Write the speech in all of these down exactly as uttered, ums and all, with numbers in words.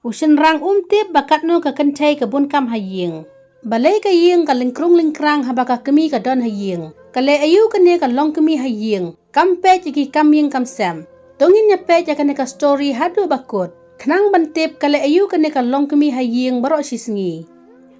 U shynrang um tip ba katno ka kynthei ka bun kam ha ïing. Balei ka ïing ka lyngkrung lyngkrang haba ka kmie ka don ha ïing. Ka leh aïu kane ka longkmie ha ïing. Kam peit ïa ki kam ïing kam sem. To ngin ïa peit ïa kane ka story haduh ba kut. Khnang ban tip ka leh aïu kane ka longkmie ha ïing baroh shi sngi.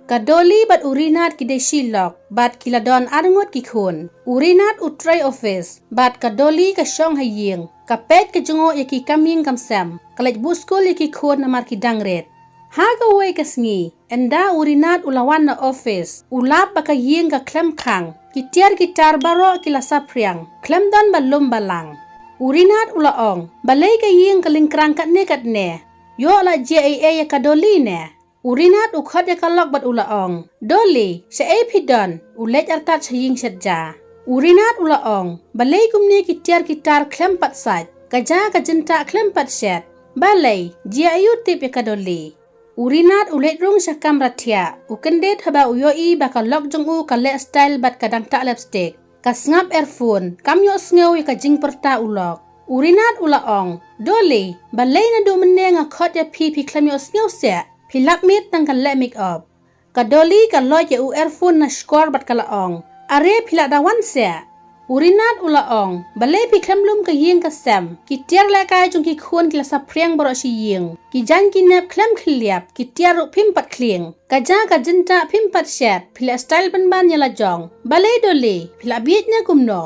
Ka Dolly bad u Rinat ki dei shi lok, bad ki la don arngut ki khun. U Rinat u trei office, bad ka Dolly ka shong ha ïing, ka peit ka jngoh ïa ki kam ïing kam sem, ka leit buh skul ïa ki khun namar ki dang rit. Ha kawei ka sngi, ynda u Rinat u la wan na office, u lap ba ka ïing ka khlem khang, ki tiar ki tar baroh ki la saphriang, khlem don ba lum ba lang. U Rinat u la ong, balei ka ïing ka lyngkrang katne katne. Ïoh la jia ei ei ïa ka Dolly ne. U Rinat u khot ïa ka lok bad u la ong, Dolly, shaei phi don? U leit artat sha ïing shet ja. U Rinat u la ong, balei kumne ki tiar ki tar khlem pat sait, ka ja ka jyntah khlem pat shet. Balei, jia aïu tip ïa ka Dolly. U Rinat u leit rung sha kamra thiah, u kyndit haba u ïohi ba ka lok jong u ka leh style bad ka dang tah lipstick. Ka sngap earphone, kam ïohsngew ïa ka jingpyrta u lok. U Rinat u la ong, Dolly, balei naduh mynne nga khot ïa phi phi khlem ïohsngew seh, phi lap miet tang ka leh make up. Ka Dolly ka loit ïa u earphone na shkor bad ka la ong, are phi la da wan seh. U Rinat u la ong, balei phi khlem lum ka ïing ka sem, ki tiar lehkai jong ki khun ki la saphriang baroh shi ïing, ki jaiñ ki nep khlem khylliap, ki tiar ruh phim pat khlieng, ka ja ka jyntah phim pat shet, phi leh style pynban ïa la jong. Balei Dolly, phi la bieit ne kumno?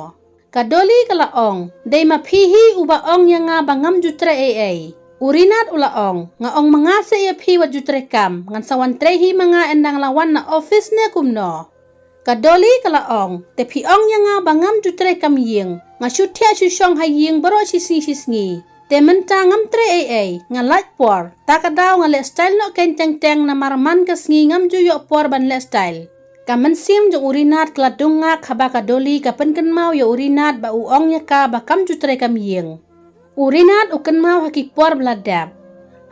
Ka Dolly ka la ong, dei ma phi hi uba ong ïa nga ba ngam ju trei ei ei. U Rinat u la ong, nga ong ma nga seh ïa phi wat ju trei kam, ngan sa wan trei hi ma nga ynda nga la wan na office ne kumno. Ka Dolly ka la ong, te phi ong ïa nga ba ngam ju trei kam ïing, nga shu thiah shu shong ha ïing baroh shi sngi shi sngi. Te mynta ngam trei ei ei, nga lait por, ta ka daw nga leh style noh kein teng teng namar man ka sngi ngam ju ïoh por ban leh style. Ka mynsiem jong u Rinat ka la dung ngak haba ka Dolly ka pynkynmaw ïa u Rinat ba u ong ïa ka ba kam ju trei kam ïing. U Rinat u kynmaw ha ki por ba la dep.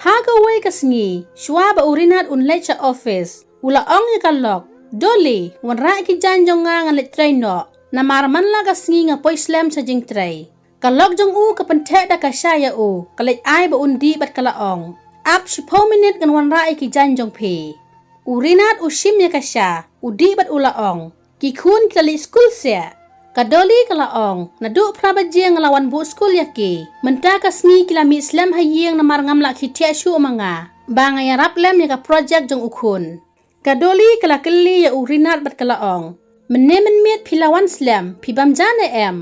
Ha kawei ka sngi, shuwa ba u Rinat un leit sha office, u la ong ïa ka lok, Dolly, wanrah ïa ki jaiñ jong nga ngan leit trei noh, namar man la ka sngi nga poi slem sha jingtrei. Ka lok jong u ka pyntheh da ka sha ïa u, ka leit ai ba un dih bad ka la ong, ap shiphew minit ngan wanrah ïa ki jaiñ jong phi. U Rinat u shim ïa ka sha, u dih bad u la ong, ki khun ki la leit skul seh. Ka Dolly ka la ong, naduh phra baje nga la wan buh skul ïa ki. Mynta ka sngi ki la mih slem ha ïing namar ngam lah khie thiah shuh ma nga ba nga ïarap lem ïa ka project jong u khun. Ka Dolly ka la kylli ïa u Rinat bad ka la ong, mynne mynmiet phi la wan slem, phi bam ja ne em?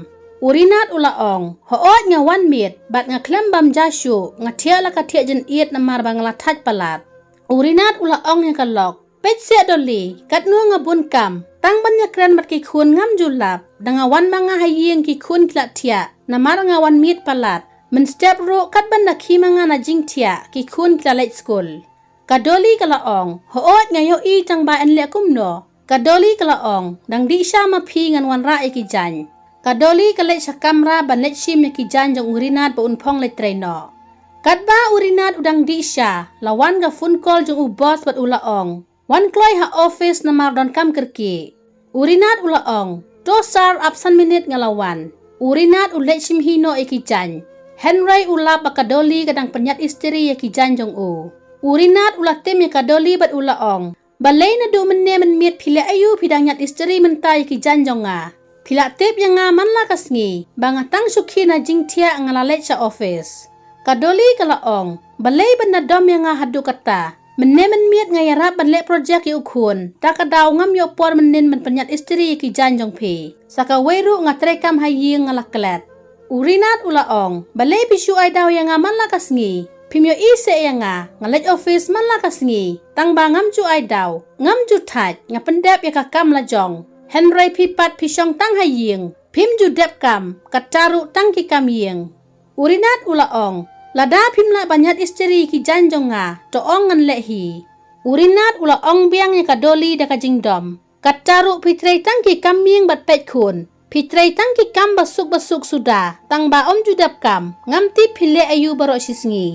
U Rinat u la ong, hooid nga wan miet, bad nga khlem bam ja shuh, nga thiah la ka thiah jynïeit namar ba nga la thait palat. U Rinat u la ong ïa ka lok, peit seh Dolly, katno nga bun kam, tang ban ïakren bad ki khun ngam ju lap, da nga wan ma nga ha ïing ki khun ki la thiah, namar nga wan miet palat, mynstep ruh kat ban da khie ma nga na jingthiah, ki khun ki la leit skul. Ka Dolly ka la ong, hooid nga ïohi tang ba yn leh kumno. Ka Dolly ka la ong, dang dih sha ma phi ngan wanrah ïa ki jaiñ. Ka Dolly ka leit sha kamra ban leit shim ïa ki jaiñ jong u Rinat ba un phong leit trei noh. Katba u Rinat u dang dih sha, la wan ka phone call jong u boss bad u la ong, wan kloi ha office namar don kam kyrkieh. U Rinat u la ong, to sir, ap san minit nga la wan. U Rinat u leit shim hi noh ïa ki jaiñ. Hynrei u lap ba ka Dolly ka dang pynïat istri ïa ki jaiñ jong u. U Rinat u la tim ïa ka Dolly bad u la ong, balei naduh mynne mynmiet phi leh aïu phi dang ñiat istri mynta ïa ki jaiñ jong nga? Phi la tip ïa nga man la ka sngi ba nga tang shu khie na jingthiah nga la leit sha office. Ka Dolly ka la ong, balei ban da dom ïa nga haduh katta? Mynne mynmiet nga ïarap ban leh project ïa u khun, ta ka daw ngam ïoh por mynnin ban pynñiat istri ïa ki jaiñ jong phi. Sa kawei ruh nga trei kam ha ïing nga la klet. U Rinat u la ong, balei phi shu ai daw ïa nga man la ka sngi? Phim ïohi seh ïa nga, nga leit office man la ka sngi. Tang ba ngam ju ai daw, ngam ju thait, nga pyndep ïa ka kam la jong. Hynrei phi pat phi shong tang ha ïing, phim ju dep kam, katta ruh tang ki kam ïing. U Rinat u la ong, lada phim lah ban ñiat istri ki jaiñ jong nga, to ong ngan leh hi. U Rinat u la ong biang ïa ka Dolly da ka jingdom. Katta ruh phi trei tang ki kam mieng bad peit khun. Phi trei tang ki kam ba suk ba suk suda, tang ba ym ju dep kam, ngam tip phi leh aïu baroh shi sngi.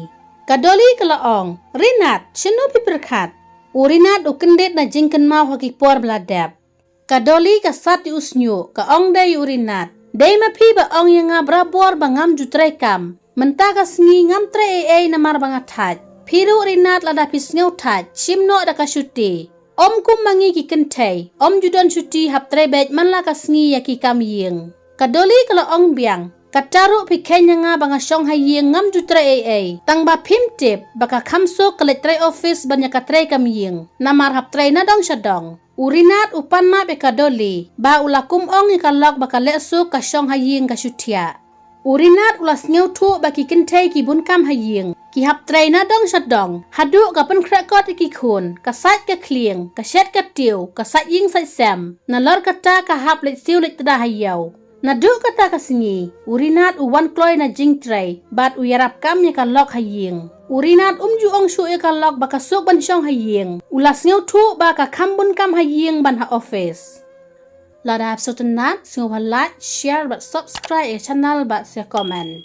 Ka Dolly ka la ong, Rinat, shano phi pyrkhat? U Rinat u kyndit na jingkynmaw ha ki por ba la dep. Ka Dolly ka sat ïa u shñiuh, ka ong da ïa u Rinat, dei ma phi ba ong ïa nga barabor ba ngam ju trei kam. Mynta ka sngi ngam trei ei ei namar ba nga thait. Phi ruh Rinat, lada phi sngew thait, shim noh da ka shuti. Ym kum ma ngi ki kynthei, ym ju don shuti hap trei beit man la ka sngi ïa ki kam ïing. Ka Dolly ka la ong biang, kata ruh phi kheiñ ïa nga ba nga shong ha ïing ngam ju trei ei ei. Tang ba phim tip ba ka Khamsuk ka leit trei office ban ïa ka trei kam ïing. Namar hap trei na dong sha dong. U Rinat u pan map ïa ka Dolly, ba u la kum ong ïa ka lok ba ka Lehsuk ka shong ha ïing ka shu thiah. U Rinat u la sngewthuh ba ki kynthei ki bun kam ha ïing, ki hap trei na dong sha dong, haduh ka pynkhreh kot ïa ki khun, ka sait ka khlieng, ka shet ka tiew, ka sait ïing sait sem, nalor kata ka hap leit siew leit tda ha ïew. Naduh kata ka sngi, u Rinat u wan kloi na jingtrei, bad u ïarap kam ïa ka lok ha ïing. U Rinat um ju ong shuh ïa ka lok ba ka suk ban shong ha ïing. U la sngewthuh ba ka kham bun kam ha ïing ban ha office. Lada hap sngewtynnat, sngewbha like, share bad subscribe ïa ka channel bad sa comment.